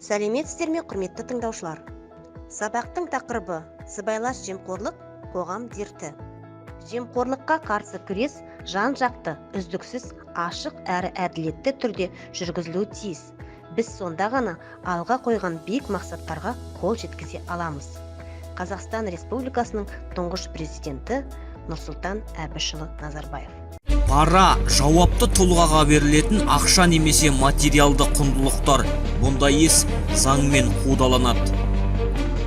Сәлеметсіздер ме, құрметті тыңдаушылар! Сабақтың тақырыбы: сыбайлас жемқорлық, қоғам дерті. Жемқорлыққа қарсы күрес жан-жақты, үздіксіз, ашық әрі әділетті түрде жүргізілуі тиіс. Біз сонда ғана алға қойған биік мақсаттарға қол жеткізе аламыз. Қазақстан Республикасының тұңғыш президенті Нұрсұлтан Әбішұлы Назарбаев. Пара – жауапты тұлғаға берілетін ақша немесе материалды құндылықтар. Бұндай іс заңмен қудаланады.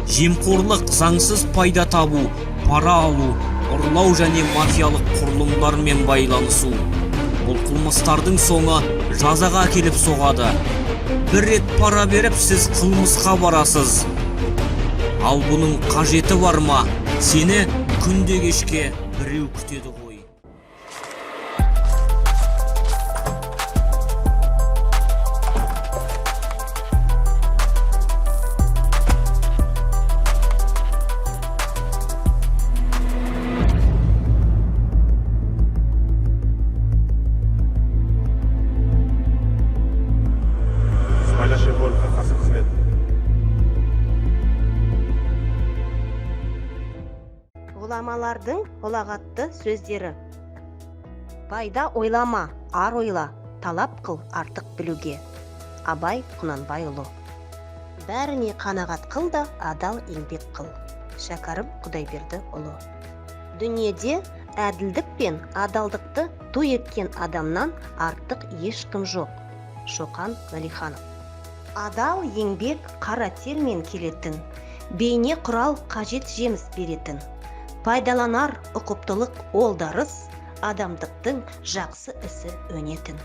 Жемқорлық – заңсыз пайда табу, пара алу, ұрлау және мафиялық құрылымдармен байланысу. Бұл қылмыстардың соңы жазаға әкеліп соғады. Бір рет пара беріп, сіз қылмысқа барасыз. Ал бұның қажеті бар ма? Сені күнде кешке біреу күтеді ғой. Сыбайлас жемқорлыққа қарсы қызмет. Ғұламалардың ұлағатты сөздері. Пайда ойлама, ар ойла, талап қыл артық білуге. Абай Құнанбайұлы. Бәріне қанағат қыл да, адал еңбек қыл. Шәкәрім Құдайбердіұлы. Дүниеде әділдік пен адалдықты ту еткен адамнан артық ешкім жоқ. Шоқан Уәлиханов. Адал еңбек қара термен келетін, бейне құрал қажет жеміс беретін. Пайдаланар ұқыптылық ол дарыс, адамдықтың жақсы ісі өнетін.